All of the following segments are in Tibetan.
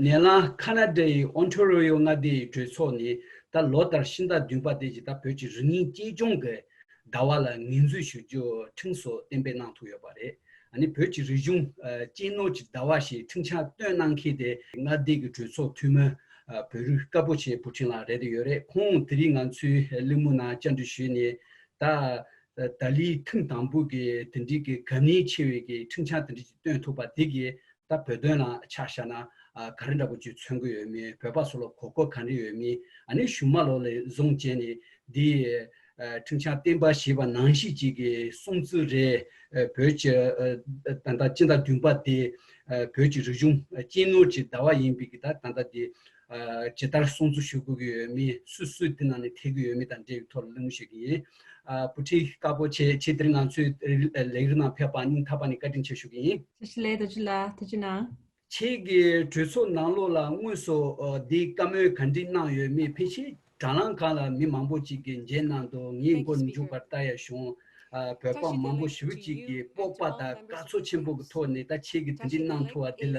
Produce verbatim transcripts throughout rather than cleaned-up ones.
ནེ་ལང་ཁ་ན་ཌའི་ཨོན་ཊ་རི་ཡོ་མངའ་སྡེའི་གྲོས་ཚོགས་ནས་ད་ལོ་ལྟར་ཕྱི་ཟླ་བདུན་པ་དེ་བཞིན་ད་བོད་ཀྱི་རིག་གནས་གཅེས་སྐྱོང་གི་ཟླ་བ་ལ་ངོས་འཛིན་ཞུ་རྒྱུ་ཁྲིམས་སུ་གཏན་འབེབས་གནང་ཐུབ་ཡོད་པ་རེད། ཨ་ནི་བོད་ཀྱི་རིག་གཞུང་གཅེས་ནོར་གྱི་ཟླ་བ་ཞེས་ཁྲིམས་འཆར་བཏོན་གནང་མཁན་དེ་མངའ་སྡེ་གི་གྲོས་ཚོགས་འཐུས་མི་བོད་རིགས་དཀར་པོ་ཆེ་བུ་ཁྲིད་ལགས་རེད་དེ་ཡོད་རེད། ཁོང་དེ་རིང་ང་ཚོའི་གླེང་མོལ་ནང་བཅར་འདྲི་ཞུས་ནས་ད། ད་ལོའི་ཐེངས་དང་པོ་གི་དེ་འདྲའི་གི་གལ་གནད་ཆེ་བའི་གི་ཁྲིམས་འཆར་དེ་འདྲ་ཅིག་བཏོན་ཐུབ་པ་དེ་གིས་ད་བོད་དོན་ལ་ཆ་བཞག་ན་ག་རེ་འདྲ་པོ་ཅིག་མཚོན་གྱི་ཡོད་མེད། བོད་པ་ཚོ་ལ་གོ་སྐབས་ག་རེ་ཡོད་མེད། ཨ་ནི་གཞུག་མ་ལོ་ལ་བཟུང་བྱས་ནས་འདི་ཁྲིམས་འཆར་གཏན་འབེབས་བྱས་པ་ནང་བཞིན་ཅིག་གི་སྲུང་བརྩི་རེད། བོད་ཀྱི་ད་ལྟ་སྤྱི་ཟླ་བདུན་པ་དེ་བོད་ཀྱི་རིག་གཞུང་གཅེས་ནོར་གྱི་ཟླ་བ་ཡིན་པའི་གི་ད་ད་ལྟ་དེ། ཇི་ལྟར་སྲུང་བརྩི་ཞུ་དགོས་ཀྱི་ཡོད་མེད། སུ་སུས་དེ་ནང་ནས་ཐེ་གི་ཡོད་མེད་དང་འབྲེལ་བའི་ཐོག་ལ་གླེང་མོལ་ཞུ་གི་ཡིན། བུ་ཁྲིད་དཀར་པོ་ཆེ་ཁྱེད་དེ་རིང་ང་ཚོའི་ལས་རིམ་ནང་ཕེབས་པ་སྙིང་ཐག་པ་ནས་བཀའ་དྲིན་ཆེ་ཞུ་གི་ཡིན། བཀྲ་ཤིས་བདེ་ལེགས་རྡོ་རྗེ་ལགས། ཐུགས་རྗེ་གནང་། ཁྱེད་ཀྱི་གྲོས་ཚོགས་ནང་ལོགས་ལ་དངོས་སུ་འདིའི་བཀའ་མོལ་ག་འདྲ་གནང་ཡོད་མེད། ཕལ་ཆེར་དྲ་ལམ་སྒང་ལ་མི་མང་པོ་ཅིག་གིས་མཇལ་གནང་འདུག་ངས་མགོ་མཇུག་བར་ལྟ་ཡ་བྱུང་། བོད་པ་མང་པོ་ཞེ་པོ་ཅིག་གིས་སྤོབས་པ་དང་དགའ་ཚོར་ཆེན་པོ་གི་ཐོག་ནས་ད་ཁྱེད་ཀྱིས་དེ་འདྲ་གནང་ཐུབ་པ་འདི་ལ་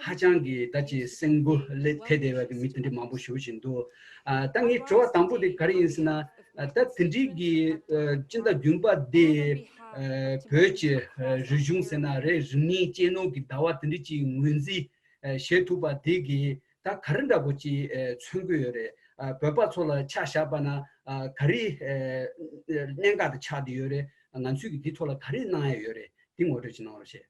ཧ་ཅང་གི་ད་ཅིག་སེམས་འགུལ་སླེབས་ཐེབས་བསྡད་པ་གི་མི་དེ་འདྲ་མང་པོ་ཞེ་པོ་ཅིག་འདུག་ཨ་ད་ངའི་དྲི་བ་དང་པོ་དེ་ག་རེ་ཡིན་ཟེར་ན། ཨ་ད་དེ་འདྲའི་གི་ཨ་སྤྱི་ཟླ་བདུན་པ་འདི་ཨ་བོད་ཀྱི་ཨ་རིག་གཞུང་ཟེར་ན་རེད། རིག་གནས་གཅེས་ནོར་གྱི་ཟླ་བ་དེ་འདྲ་ཅིག་ངོས་འཛིན་ཨ་བྱེད་ཐུབ་པ་དེ་གི་ད་ག་རེ་འདྲ་པོ་ཅིག་ཨེ་མཚོན་གྱི་ཡོད་རེད། ཨ་བོད་པ་ཚོ་ལ་ཆ་བཞག་པ་ན་ཨ་ག་རེ་ཨེ་གནད་འགག་དེ་ཆགས་བསྡད་ཡོད་རེད། ང་ཚོས་ཀྱི་དེ་ཐོག་ལ་ག་རེ་གནང་ཡ་ཡོད་རེད། དེ་ངོ་སྤྲོད་ཅིག་གནང་རོགས་བྱེད།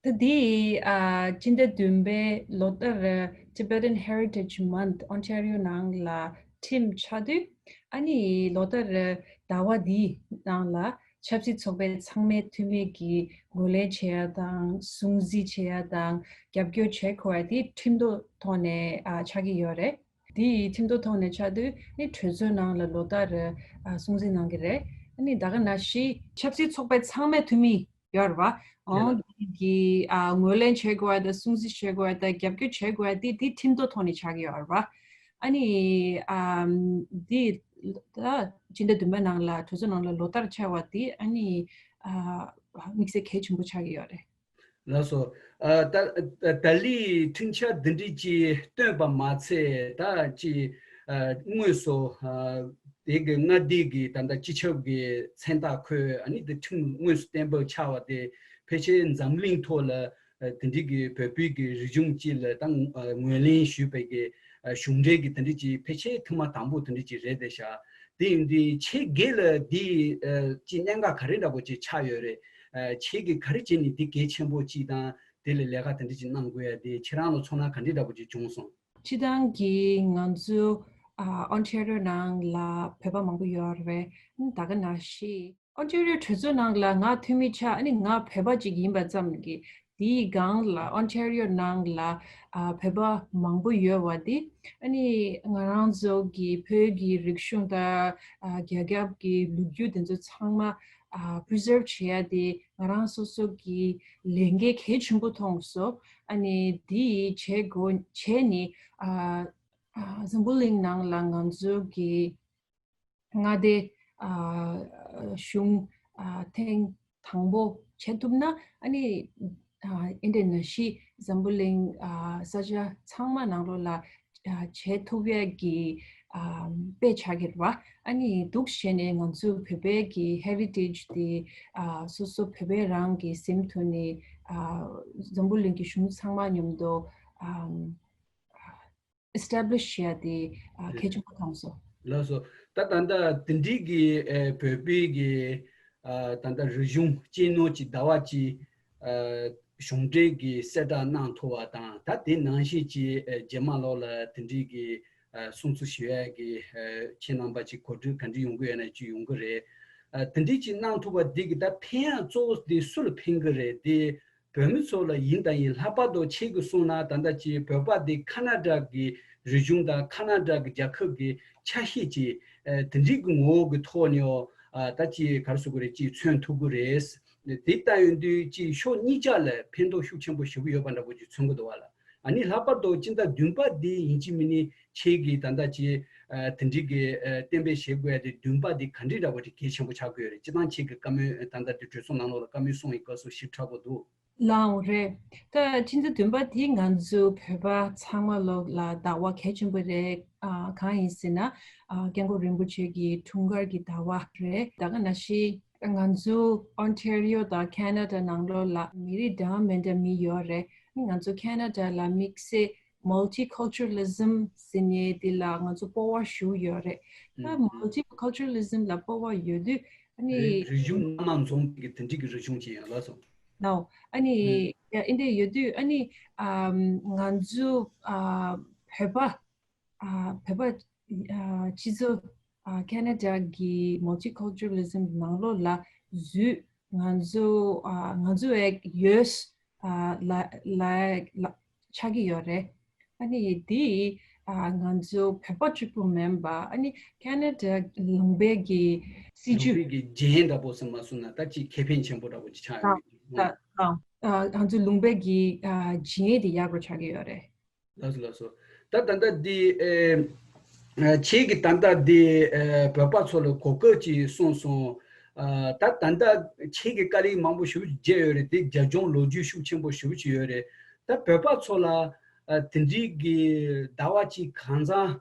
ད་དེ་ཨ་སྤྱི་ཟླ་བདུན་པའི་ལོ་ལྟར་Tibetan Heritage Month Ontario ནང་ལ་ཁྲིམས་ཆགས་དུས། ཨ་ནི་ལོ་ལྟར་ཟླ་བ་འདིའི་ནང་ལ་ཆབ་སྲིད་ཚོགས་པའི་ཚང་མའི་འཐུས་མི་གིས་ངོས་ལེན་བྱེད་ཡ་དང་སྲུང་བརྩི་བྱེད་ཡ་དང་རྒྱབ་སྐྱོར་བྱེད་དགོས་ཡ་དེ་ཁྲིམས་ཐོག་ཐོག་ནས་ཨ་ཆགས་ཀྱི་ཡོད་རེད། དེ་ཡི་ཁྲིམས་ཐོག་ཐོག་ནས་ཆགས་དུས་ནི་གྲོས་ཚོགས་ནང་ལ་ལོ་ལྟར་ཨ་སྲུང་བརྩི་གནང་གི་རེད། ཨ་ནི་ད་ག་ནང་བཞིན་ཆབ་སྲིད་ཚོགས་པའི་ཚང་མའི་འཐུས་མི་ཡོད་རེད་བ། ཨོ་དེ་གི་ཨ་ངོས་ལེན་བྱེད་དགོས་ཡ་དང་སྲུང་བརྩི་བྱེད་དགོས་ཡ་དང་རྒྱབ་སྐྱོར་བྱེད་དགོས་ཡ་དེ་དེ་ཁྲིམས་ཐོག་ཐོག་ནས་ཆགས་ཀྱི་ཡོད་རེད་བ། ཨ་ནི་ཨམ་འདི་ད་སྤྱི་ཟླ་བདུན་པ་ནང་ལ་གྲོས་ཚོགས་ནང་ལ་ལོ་ལྟར་ཆགས་པ་དེ་ཨ་ནི་ཨ་དམིགས་བསལ་གལ་ཆེན་པོ་ཆགས་ཀྱི་ཡོད་རེད། ལགས་སོ། ཨ་ད་ད་ལོའི་ཁྲིམས་འཆར་འདི་འདྲ་ཅིག་བཏོན་པ་མ་ཚད་ད་ཅིག་ཨ་དངོས་སུ་ཨ་དེ་གི་མངའ་སྡེ་གི་ད་ལྟ་སྤྱི་ཁྱབ་ཀྱི་མཚན་རྟགས་འཁོད། ཨ་ནི་དེ་ཁྲིམས་དངོས་སུ་གཏན་འབེབས་ཆགས་པ་དེ་ཕལ་ཆེར་འཛམ་གླིང་ཐོག་ལ། ཨ་དེ་འདྲའི་གི་བོད་པའི་གི་རིག་གཞུང་སྤྱི་ལ་ད་ཨ་ངོས་ལེན་ཞུས་པའི་གི་ཨ་གཞུང་འབྲེལ་གི་དེ་འདྲ་ཅིག་ཕལ་ཆེར་ཐེངས་མ་དང་པོ་དེ་འདྲ་ཅིག་རེད་བསྡད་ཤག་དེ་ཡིན་དུས་ཁྱེད་སྒེར་ལ་འདི་ཨ་ཅིག་གནད་འགག་ག་རེ་འདྲ་པོ་ཅིག་ཆགས་ཡོད་རེད། ཨ་ཁྱེད་ཀྱིས་ག་རེ་བྱས་ནས་འདི་གལ་ཆེན་པོ་ཅིག་དང་དེ་ལ་ལས་ཀ་དེ་འདྲ་ཅིག་གནང་དགོས་ཡ་དེ་ཁྱེད་རང་ལ་ཚོར་སྣང་ག་འདྲ་འདྲ་པོ་ཅིག་བྱུང་སོང་། སྤྱིར་བཏང་གི་ང་ཚོ་ཨ་ཨོན་ཊེ་རི་ཡོ་ནང་ལ་བོད་པ་མང་པོ་ཡོད་རེད། ད་ག་ནང་བཞིན། ཨོན་ཊེ་རི་ཡོ་གྲོས་ཚོགས་ནང་ལ་ང་འཐུས་མི་ཆགས། ཨ་ནི་ང་བོད་པ་ཅིག་ཡིན་པ་ཙམ་གྱིས་དེའི་སྒང་ལ་ཨོན་ཊེ་རི་ཡོ་ནང་ལ་ཨ་བོད་པ་མང་པོ་ཡོད་པ་དེ་ཨ་ནི་ང་རང་ཚོ་གི་བོད་ཀྱི་རིག་གཞུང་དང་ཨ་རྒྱལ་ཁབ་ཀྱི་ལོ་རྒྱུས་དེ་ཚོ་ཚང་མ་ཨ་པི་རི་ཛརབ་བྱེད་ཡ་དེ་ང་རང་སོ་སོ་གི་ལས་འགན་གལ་ཆེན་པོ་མཐོང་སོང་། ཨ་ནི་དེ་བྱེད་དགོས་བྱས་ནས་ཨ་ཨ་འཛམ་བུ་གླིང་ནང་ལ་ང་ཚོ་གི་མངའ་སྡེ་ཨ་གཞུང་ཨ་ཐེངས་དང་པོ་བྱེད་ཐུབ་ན་ཨ་ནི་ཨ་ཨིན་ཊར་ནེ་ཤ་ནལ་འཛམ་བུ་གླིང་ཨ་ས་ཆ་ཚང་མ་ནང་ལོགས་ལ་ཨ་བྱེད་ཐུབ་ཡས་ཀྱི་ཨ་དཔེ་ཆགས་ཀྱི་རེད་བ། ཨ་ནི་འདུག་བྱས་ནས་ང་ཚོའི་བོད་པའི་གི་ཧེ་རི་ཊེཇ་དེ་ཨ་སོ་སོ་བོད་པའི་རང་གི་ཟིན་ཐུབ་ནས་ཨ་འཛམ་བུ་གླིང་གི་གཞུང་ཚང་མ་མཉམ་དུ་ཨ། ཨེ་སི་ཊེ་བྷི་ལིཤ་བྱས་ཏེ་ཨ་གལ་ཆེན་པོ་མཐོང་སོང་། ལགས་སོ། ད་ད་ལྟ་དེ་འདྲའི་གི་ཨེ་བོད་པའི་གི་ཨ་ད་ལྟ་རིག་གཞུང་གཅེས་ནོར་གྱི་ཟླ་བ་གཅིག་ཨ་གཞུང་འབྲེལ་གྱི་གསལ་བསྒྲགས་གནང་ཐུབ་པ་དང་། ད་དེ་ནང་བཞིན་གྱི་ཨེ་རྗེས་མ་ལོགས་ལ་དེ་འདྲའི་གི་ཨ་སྲུང་བརྩི་ཞུ་ཡས་ཀྱི་ཨེ་ཁྱེད་རྣམ་པ་ཅིག་གོ་སྒྲིག་ག་འདྲ་ཡོང་གི་ཡོད་ན་ཅིག་ཡོང་གི་རེད། ཨ་དེ་འདྲའི་ཅིག་གནང་ཐུབ་པ་འདི་གི་ད་ཕན་ཡག་གཙོ་བོ་དེ་སུ་ལ་ཕན་གི་རེད་དེ། བོད་མི་ཚོ་ལ་ཡིན་དང་ཡིན། ལྷག་པར་དུ་ཁྱེད་ཀྱིས་གསུངས་ན་ད་ལྟ་ཅིག་བོད་པ་འདི་ཁ་ན་ཌ་གི་རིག་གཞུང་དང་ཁ་ན་ཌ་གི་རྒྱལ་ཁབ་ཀྱི་ཆ་ཤས་ཅིག་ཨ་དེ་འདྲའི་གི་ངོ་བོ་གི་ཐོག་ནས་ཨ་ད་ཅིག་ག་རེ་ཟེར་དགོས་རེད། ཅིག་མཚོན་ཐུབ་ཀྱི་རེད། དེ་ལྟ་ཡོང་དུས་ཅིག་ཕྱོགས་གཉིས་ཆ་ལ་ཕན་ཐོགས་ཤུགས་ཆེན་པོ་ཞེ་པོ་ཡོད་པ་འདྲ་པོ་ཅིག་མཚོན་གྱི་འདུག་བ་ལ། ཨ་ནི་ལྷག་པར་དུ་སྤྱི་ཟླ་བདུན་པ་འདི་ཡིན་གཅིག་མིན་གཅིག་ཁྱེད་ཀྱིས་ད་ལྟ་ཅིག་ཨ་དེ་འདྲའི་གི་ཨ་གཏན་འབེབས་བྱེད་དགོས་ཡ་དེ་བདུན་པ་འདི་ག་འདྲའི་འདྲ་པོ་ཅིག་གལ་ཆེན་པོ་ཆགས་ཀྱི་ཡོད་རེད། སྤྱིར་བཏང་ཁྱེད་ཀྱི་བཀའ་མོལ་ད་ལྟ་དེ་གྲོས་ཚོགས་ནང་ལོགས་ལ་བཀའ་མོལ་གསུངས་པའི་སྐབས་སུ་ཞིབ་ཕྲ་པོ་འདུག་ལའང་རེད། ད་ཕྱི་ཟླ་བདུན་པ་དེ་ང་ཚོ་བོད་པ་ཚང་མ་ལོག་ལ་ཟླ་བ་གལ་ཆེན་པོ་རེད། ཨ་གང་ཡིན་ཟེར་ན། ཨ་སྐྱབས་མགོན་རིན་པོ་ཆེ་གི་འཁྲུངས་སྐར་གྱི་ཟླ་བ་རེད། ད་ག་ནང་བཞིན་ང་ཚོ་ཨོན་ཊེ་རི་ཡོ་དང་ཁེ་ན་ཌ་ནང་ལོགས་ལ་མི་རིགས་འདྲ་མི་འདྲ་མི་ཡོད་རེད། ང་ཚོ་ཁེ་ན་ཌ་ལ་དམིགས་བསལ་Multiculturalism ཟེར་ནས་དེ་ལ་ང་ཚོ་སྤོབས་པ་ཞུ་ཡོད་རེད། ད་Multiculturalism ལ་སྤོབས་པ་ཡོད་དུས་ཨ་ནི་རིག་གཞུང་སྣ་མང་འཛོམས་པའི་དེ་འདྲའི་གི་རིག་གཞུང་ཅིག་ཡིན་ལགས་སོ། ནའོ། ཨ་ནི་ཡ་ཨིན་དེ་ཡོད་དུས་ཨ་ནི་ཨམ་ང་ཚོ་ཨ་བོད་པ་ཨ་བོད་པ་ཨ་སྤྱི་ཚོགས་ཨ་ཁེ་ན་ཌ་གི་Multiculturalism ནང་ལོགས་ལ་འཛུལ། ང་ཚོ་ཨ་ང་ཚོ་ཡང་ཡོད་ཨ་ལ་ལ་ལ་ཆགས་ཀྱི་ཡོད་རེད། ཨ་ནི་དེ་ཨ་ང་ཚོ་བོད་པ་གཅིག་པུ་མིན་པ་ཨ་ནི་ཁེ་ན་ཌ་ལུང་པའི་གི་སྲིད་ཇུས། ལུང་པའི་གི་རྒྱན་འདྲ་པོ་ཟེར་མ་སོང་ན་ད་ཅིག་ཁེ་ཕན་ཆེན་པོ་འདྲ་པོ་ཅིག་ཆགས་ཡོད། ད་ཨ་ང་ཚོ་ལུང་པའི་གི་ཨ་རྒྱན་དེ་ཡག་པོ་ཆགས་ཀྱི་ཡོད་རེད། ལགས་སོ་ལགས་སོ། ད་ད་ལྟ་འདི་ཨེ་ཁྱེད་ཀྱིས་ད་ལྟ་འདི་ཨེ་བོད་པ་ཚོ་ལ་གོ་སྐབས་ཅིག་གསུངས་སོང་། ཨ་ད་ད་ལྟ་ཁྱེད་ཀྱིས་དཀའ་ལས་མང་པོ་ཞེ་པོ་ཅིག་བརྒྱབ་ཡོད་རེད། དེ་རྒྱབ་ལྗོངས་ལོ་རྒྱུས་ཤུགས་ཆེན་པོ་ཞེ་པོ་ཅིག་ཡོད་རེད། ད་བོད་པ་ཚོ་ལ་ཨ་དེ་འདྲའི་གི་ཟླ་བ་གཅིག་གང་ཚང་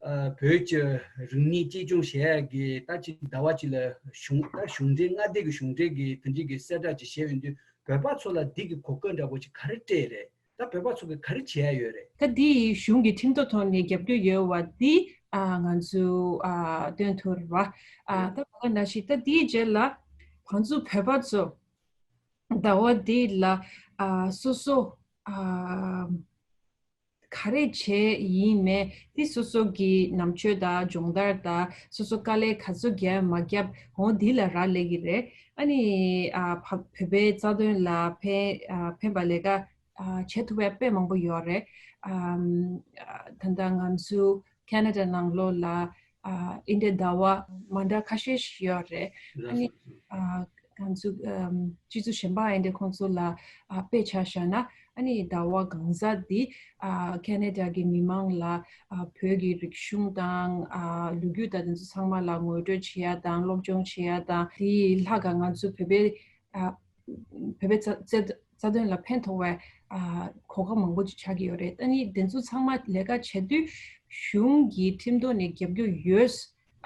ཨ་བོད་ཀྱི་རིག་གནས་གཅེས་སྐྱོང་བྱེད་ཡག་གི་ད་ཅིག་ཟླ་བ་གཅིག་ལ་གཞུང་ད་གཞུང་འབྲེལ་མངའ་སྡེ་གི་གཞུང་འབྲེལ་གི་དེ་འདྲའི་གི་གསལ་བསྒྲགས་ཅིག་བྱས་ཡོང་དུས་བོད་པ་ཚོ་ལ་འདི་གི་གོ་སྐབས་འདྲ་པོ་ཅིག་ག་རེ་སྤྲད་རེད། ད་བོད་པ་ཚོ་གི་ག་རེ་བྱེད་ཡ་ཡོད་རེད། ད་འདི་ཡི་གཞུང་གི་ཁྲིམས་ཐོག་ཐོག་ནས་རྒྱབ་སྐྱོར་ཡོད་པ་འདི་ཨ་ང་ཚོ་ཨ་སྟོན་ཐུབ་རེད་བ། ཨ་ད་བ་ན་ཞིག་ད་འདིའི་རྗེས་ལ་ང་ཚོ་བོད་པ་ཚོ་ཟླ་བ་འདི་ལ་ཨ་སོ་སོ་ཨ་ག་རེ་བྱས་ཡིན་མེད་འདི་སོ་སོ་གི་རྣམ་དཔྱོད་དང་སྦྱོང་བརྡར་དང་སོ་སོ་དཀའ་ལས་ག་ཚོད་བརྒྱབ་མ་བརྒྱབ་འོ་འདི་ལ་རག་ལས་ཀྱི་རེད། ཨ་ནི་ཨ་བ་བོད་པའི་རྩ་དོན་ལ་ཕན་ཨ་ཕན་པ་ལས་ཀ་ཨ་བྱེད་ཐུབ་པའི་དཔེ་མང་པོ་ཡོད་རེད། ཨམ་ཨ་ད་ལྟ་ང་ཚོ་ཁེ་ན་ཌ་ནང་ལོགས་ལ་ཨ་ཨིན་དྲའི་ཟླ་བ་མ་འདྲ་ཁ་ཤས་ཤིག་ཡོད་རེད། ཨ་ནི་ཨ་ང་ཚོ་ཨམ་སྤྱི་ཚོགས་གཞན་པ་ཨིན་དྲའི་ཁོང་ཚོ་ལ་ཨ་དཔེ་ཆ་བཞག་ན་ཨ་ནི་ཟླ་བ་གང་ཟག་འདི་ཨ་ཁེ་ན་ཌ་གི་མི་མང་ལ་ཨ་བོད་ཀྱི་རིག་གཞུང་དང་ཨ་ལོ་རྒྱུས་དང་དེ་ཚོ་ཚང་མ་ལ་ངོ་སྤྲོད་བྱེད་ཡ་དང་སློབ་སྦྱོང་བྱེད་ཡ་དང་དེའི་ལྷག་ག་ང་ཚོ་བོད་པའི་ཨ་བོད་པའི་རྩ་རྩ་རྩ་དོན་ལ་ཕན་ཐོགས་པའི་ཨ་གོ་སྐབས་མང་པོ་ཅིག་ཆགས་ཀྱི་ཡོད་རེད། ཨ་ནི་དེ་ཚོ་ཚང་མ་ལས་ཀ་བྱེད་དུས་གཞུང་གི་ཁྲིམས་ཐོག་ནས་རྒྱབ་སྐྱོར་ཡོད་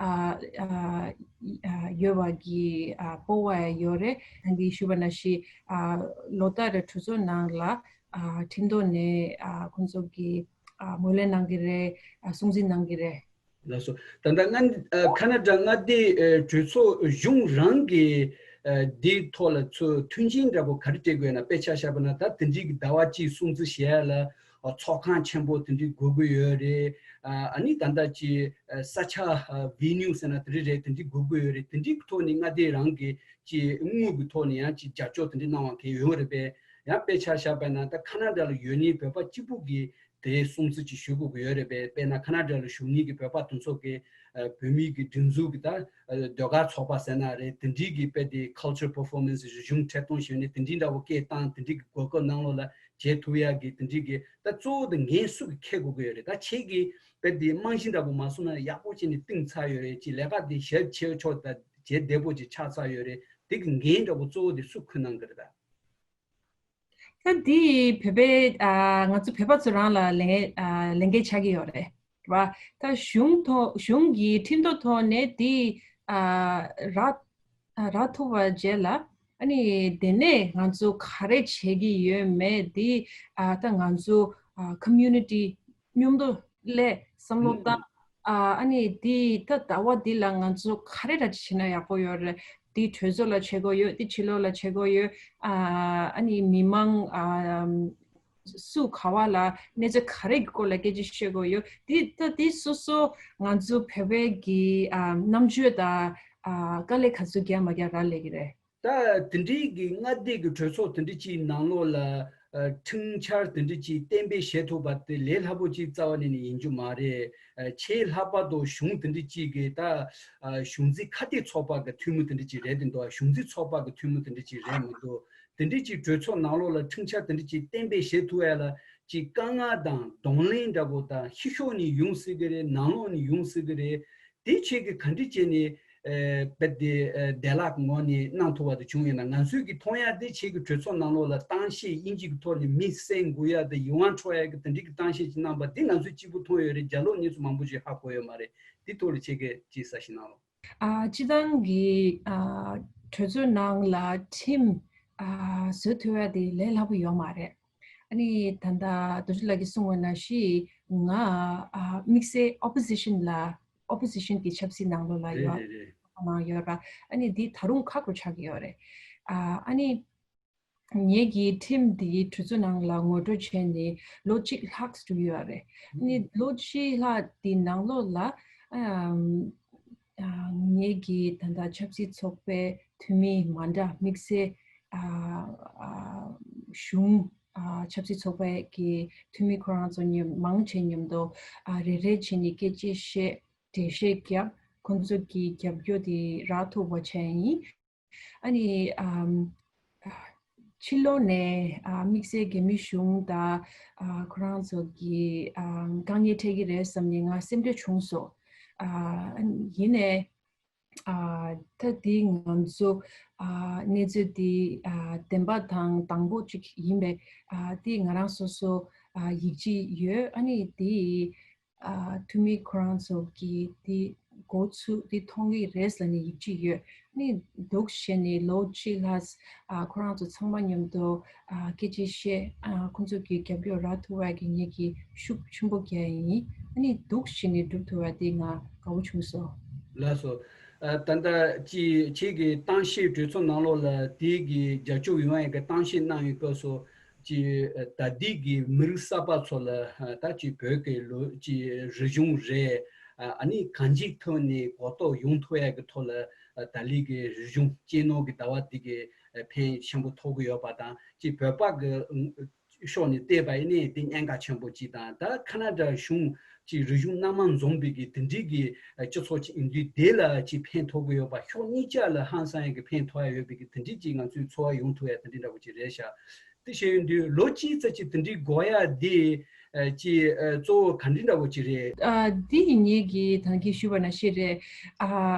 ཨ་ཨ་ཨ་ཡོད་པ་གི་ཨ་སྤོབས་པ་ཡང་ཡོད་རེད། ཨ་ནི་ཞུས་པ་ནང་བཞིན་ཨ་ལོ་ལྟར་རེ་གྲོས་ཚོགས་ནང་ལ་ཨ་ཁྲིམས་ཐོག་ནས་ཨ་ཁོང་ཚོ་གི་ཨ་ངོས་ལེན་གནང་གི་རེད། ཨ་སྲུང་བརྩི་གནང་གི་རེད། ལགས་སོ། ད་ལྟ་མངའ་ཨ་ཁ་ན་ཌ་མངའ་སྡེའི་ཨ་གྲོས་ཚོགས་གཞུང་རང་གི་ཨ་འདིའི་ཐོག་ལ་ཚོ་མཐུན་རྐྱེན་འདྲ་པོ་ག་རེ་སྤྲད་དགོས་ན། དཔེ་ཆ་བཞག་པ་ན་ད་དེ་འདྲའི་གི་ཟླ་བ་གཅིག་སྲུང་བརྩི་བྱེད་ཡ་ལ་ཨ་ཚོགས་ཁང་ཆེན་པོ་དེ་འདྲའི་དགོས་ཀྱི་ཡོད་རེད། ཨ་ཨ་ནི་ད་ལྟ་ཅི་ཨ་ས་ཆ་ཨ་ཝེ་ནིའུ་ཟེར་ན་དེ་འདྲ་རེད། དེ་འདྲའི་དགོས་ཀྱི་ཡོད་རེད། དེ་འདྲའི་ཐོག་ནས་མངའ་སྡེ་རང་གི་ཅི་དངུལ་གི་ཐོག་ནས་ཡང་ཅི་རྒྱབ་སྐྱོར་དེ་འདྲ་གནང་བ་གལ་ཡོད་རེད་པས། ཡང་དཔེ་ཆ་བཞག་པ་ན་ད་ཁ་ན་ཌ་ལ་ཡོད་ནི་བོད་པ་གཅིག་པུ་གི་དེ་སྲུང་བརྩི་ཅིག་ཞུ་དགོས་ཀྱི་ཡོད་རེད་པས། དཔེར་ན་ཁ་ན་ཌ་ལ་བཞུགས་མཁན་གྱི་བོད་པ་དེ་ཚོ་གི་ཨ་བོད་མིའི་གི་སྒྲིག་འཛུགས་ཀྱི་ད་ཨ་ཟློས་གར་ཚོགས་པ་ཟེར་ན་རེད། དེ་འདྲའི་གི་དཔེ་དེ་culture performance རིག་གཞུང་འཁྲབ་སྟོན་ཞུས་ནས་དེ་འདྲའི་འདྲ་བོ་སྐད་བཏང་། དེ་འདྲའི་གི་གོ་སྐབས་ནང་ལོགས་ལ་བྱེད་ཐུབ་ཡག་གི་དེ་འདྲའི་གི་ད་གཙོ་བོ་དེ་འགན་སུ་གིས་འཁྱེར་དགོས་ཀྱི་ཡོད་རེད། ད་ཁྱེད་ཀྱིས་དཔེ་དེ་རྨང་གཞི་འདྲ་བོ་མ་བཟུང་ན་ཡག་པོ་བྱས་ནས་བཏིང་ཚར་ཡོད་རེད། ཅིག་ལས་ཀ་དེ་ཞབས་ཕྱི་ཆོག་ད་བྱེད་བདེ་པོ་ཅིག་ཆགས་ཚར་ཡོད་རེད། དེ་གི་འགན་འདྲ་བོ་གཙོ་བོ་དེ་སུ་འཁུར་གནང་གི་རེད་ད། ད་འདི་བོད་པའི་ཨ་ང་ཚོ་བོད་པ་ཚོ་རང་ལ་ལས་ཨ་ལས་འགན་ཆགས་ཀྱི་ཡོད་རེད་བ། ད་གཞུང་ཐོག་གཞུང་གི་ཁྲིམས་ཐོག་ཐོག་ནས་འདི་ཨ་རག་ཨ་རག་ཐུབ་པ་བྱས་ལ་ཨ་ནི་དེ་ནས་ང་ཚོ་ག་རེ་བྱེད་ཀྱི་ཡོད་མེད་འདི་ཨ་ད་ང་ཚོ་ཨ་ཁོ་མིའུ་ནི་ཊི་མཉམ་དུ་སླེབས་བསམ་བློ་བཏང་། ཨ་ཨ་ནི་འདི་ད་ཟླ་བ་འདི་ལ་ང་ཚོ་ག་རེ་འདྲ་ཅིག་བྱས་ན་ཡག་པོ་ཡོད་རེད། འདི་གྲོས་ཚོགས་ལ་བྱེད་དགོས་ཡོད། འདི་ཕྱི་ལོགས་ལ་བྱེད་དགོས་ཡོད། ཨ་ཨ་ནི་མི་མང་ཨ་སུ་ག་བ་ལ་གནས་ཚུལ་ག་རེ་གི་སྐོར་ལ་སྐད་ཆ་བཤད་དགོས་ཡོད། འདི་ད་འདི་སོ་སོ་ང་ཚོ་བོད་པའི་གི་ཨ་རྣམ་དཔྱོད་དང་ཨ་དཀའ་ལས་ག་ཚོད་རྒྱག་མ་རྒྱག་རག་ལས་ཀྱི་རེད། ད་དེ་འདྲའི་གི་མངའ་སྡེ་གི་གྲོས་ཚོགས་དེ་འདྲ་ཅིག་ནང་ལོགས་ལ་ཨ་ཁྲིམས་འཆར་དེ་འདྲ་ཅིག་གཏན་འབེབས་བྱེད་ཐུབ་པ་དེ་ལས་སླ་པོ་ཅིག་རྩ་བ་ནས་ནི་ཡིན་རྒྱུ་མ་རེད། ཨ་ཆེས་ལྷག་པར་དུ་གཞུང་དེ་འདྲ་ཅིག་གི་ད་ཨ་གཞུང་འཛིན་ཁ་གཏད་ཚོགས་པ་གི་འཐུས་མི་དེ་འདྲ་ཅིག་རེད་དེ་འདུག་གཞུང་འཛིན་ཚོགས་པ་གི་འཐུས་མི་དེ་འདྲ་ཅིག་རེད་མི་འདུག་དེ་འདྲ་ཅིག་གྲོས་ཚོགས་ནང་ལོགས་ལ་ཁྲིམས་འཆར་དེ་འདྲ་ཅིག་གཏན་འབེབས་བྱེད་ཐུབ་ཡ་ལ་ཅིག་དཀའ་ངལ་དང་གདོང་ལེན་འདྲ་པོ་དང་ཕྱི་ཕྱོགས་ནས་ཡོང་སྲིད་གི་རེད། ནང་ལོགས་ནས་ཡོང་སྲིད་གི་རེད། དེ་ཆོས་ཀྱི་ག་འདྲ་བྱས་ནས་ རྦད་དེ་བདེ་བླག་ངོས་ནས་གནང་ཐུབ་པ་དེ་བྱུང་ཡོད་ན། ང་ཚོས་ཀྱི་མཐོང་ཡ་དེ་ཁྱེད་ཀྱི་གྲོས་ཚོགས་ནང་ལོགས་ལ་གཏམ་བཤད་དབྱིན་ཇི་གི་ཐོག་ནས་མི་སེམས་འགུག་ཡ་དེ་ཡིད་དབང་འཕྲོག་ཡ་གི་དེ་འདྲའི་གི་གཏམ་བཤད་ཅིག་གནང་པ་དེ་ང་ཚོས་གཅིག་པུ་མཐོང་ཡོད་རེད། རྒྱ་ལོག་མི་ཚོ་མང་པོ་ཞིག་ཧ་གོ་ཡོད་མ་རེད། དེ་ཐོག་ལ་ཁྱེད་ཀྱིས་ཅིག་གསལ་བཤད་གནང་རོགས། ཨ། སྤྱི་བཏང་གི་ཨ་གྲོས་ཚོགས་ནང་ལ་ཁྲིམས་ཨ་བཟོ་ཐུབ་ཡ་དེ་ལས་སླ་པོ་ཡོད་མ་རེད། ཨ་ནི་ད་ལྟ་རྡོ་རྗེ་ལགས་ཀྱིས་གསུངས་པ་ནང་བཞིན་ང་ཨ་དམིགས་བསལ་opposition ལ་opposition གྱི་ཆབ་སྲིད་ནང་ལོགས་ལ་རེད་ཡོད་རེད་རེད། ནང་ཡོད་ར། ཨ་ནི་འདི་ད་རུང་ཁག་པོ་ཆགས་ཀྱི་ཡོད་རེད། ཨ་ཨ་ནི་ངེད་ཀྱི་ཁྲིམས་འདི་གྲོས་ཚོགས་ནང་ལ་ངོ་སྤྲོད་བྱས་ནས་ལོ་གཅིག་ལྷག་འགྲོ་གི་ཡོད་རེད། ཨ་ནི་ལོ་གཅིག་ལྷག་འདི་ནང་ལོགས་ལ་ཨམ། ཨ་ངེད་ཀྱི་ད་ལྟ་ཆབ་སྲིད་ཚོགས་པའི་འཐུས་མི་མ་འདྲ་དམིགས་བསལ་ཨ་ཨ་གཞུང་ཨ་ཆབ་སྲིད་ཚོགས་པའི་གི་འཐུས་མི་ཁོ་རང་ཚོ་མཉམ་མང་ཆེ་མཉམ་དུ་ཨ་རེ་རེ་བྱས་ནས་སྐད་ཆ་བཤད། འགྲེལ་བཤད་བརྒྱབ། ཁོང་ཚོ་གི་རྒྱབ་སྐྱོར་དེ་རག་ཐུབ་པ་བྱས་ཡིན། ཨ་ནི་ཨམ་ཕྱི་ལོགས་ནས་ཨ་དམིགས་བསལ་རྒྱ་མི་གཞུང་དང་ཨ་ཁོ་རང་ཚོ་གི་ཨ་དཀའ་ངལ་འཕྲད་ཀྱི་རེད་བསམ་ནས་ང་སེམས་ཁྲལ་བྱུང་སོང་། ཨ་ཡིན་ནའི་ཨ་ད་འདི་ང་ཚོ་ཨ་གནས་ཚུལ་འདི་ཨ་བདེན་པ་དང་དང་པོ་གཅིག་ཡིན་པས། ཨ་འདི་ང་རང་སོ་སོ་ཨ་ཡིད་ཆེས་ཡོད། ཨ་ནི་འདི་ཨ་འཐུས་མི་ཁོ་རང་ཚོ་གིས་འདི་འགོ་ཚུགས་འདི་མཐོང་གི་རེད་ཟེར་ནས་ཡིད་ཆེས་ཡོད། ནི་འདུག་བྱས་ནས་ལོ་གཅིག་ལྷག་ཨ་ཁོ་རང་ཚོ་ཚང་མ་མཉམ་དུ་ཨ་སྐད་ཆ་བཤད། ཨ་ཁོང་ཚོ་གི་རྒྱབ་སྐྱོར་རག་ཐུབ་པ་གི་ངེད་ཀྱི་ཤུགས་ཆེན་པོ་རྒྱག་ཡིན། ཨ་ནི་འདུག་བྱས་ནས་སྒྲུབ་ཐུབ་པ་དེ་ང་དགའ་བོ་བྱུང་སོང་། ལགས་སོ། ཨ་ད་ལྟ་ཅི་ཁྱེད་ཀྱི་གཏམ་བཤད་གྲོས་ཚོགས་ནང་ལོགས་ལ་དེ་གི་རྒྱབ་སྐྱོར་ཡོང་ཡ་གི་གཏམ་བཤད་གནང་ཡོད་སྐབས་སུ། ཅི་ད་ལྟའི་གི་མི་རིགས་གསར་པ་ཚོ་ལ་ད་ཅི་བོད་ཀྱི་ལོ་ཅི་རིག་གཞུང་རེད། ཨ་ནི་གང་ཅིའི་ཐོག་ནས་གོ་རྟོགས་ཡོང་ཐུབ་ཡ་གི་ཐོག་ལ་ད་ལྟའི་གི་རིག་གཞུང་གཅེས་ནོར་གྱི་ཟླ་བ་འདི་གི་ཕན་ཆེན་པོ་ཐོགས་ཀྱི་ཡོད་པ་དང་། ཅི་བོད་པ་གི་ཕྱོགས་ནས་བལྟས་པ་ཡིན་ནའི་དེ་གནད་འགག་ཆེན་པོ་ཅིག་དང་། ད་ཁ་ན་ཌ་གཞུང་ཅི་རིག་གཞུང་སྣ་མང་འཛོམས་པའི་གི་དེ་འདྲའི་གི་སྤྱི་ཚོགས་ཅིག་ཡིན་དུས། དེ་ལ་ཅི་ཕན་ཐོགས་ཀྱི་ཡོད་པ། ཕྱོགས་གཉིས་ཆ་ལ་ཧང་སང་ཡ་གི་ཕན་ཐོགས་ཡ་ཡོད་པའི་གི་དེ་འདྲའི་ཅིག་ང་ཚོའི་ཚོར་བ་ཡོང་ཐུབ་ཡ་དེ་འདྲའི་འདྲ་བོ་ཅིག་རེད་ཤག་དེ་བཤད་ཡོང་དུས་ལོ་གཅིག་ཙམ་ཅིག་དེ་འདྲའི་འགོར་ཡ་དེ་ཨ་ཅི་ཨ་གཙོ་བོ་ག་འདྲ་འདྲ་བོ་ཅིག་རེད། ཨ་དེ་ཡིན་ངེད་ཀྱིས་ད་གིན་ཞུས་པ་ནང་བཞིན་རེད། ཨ་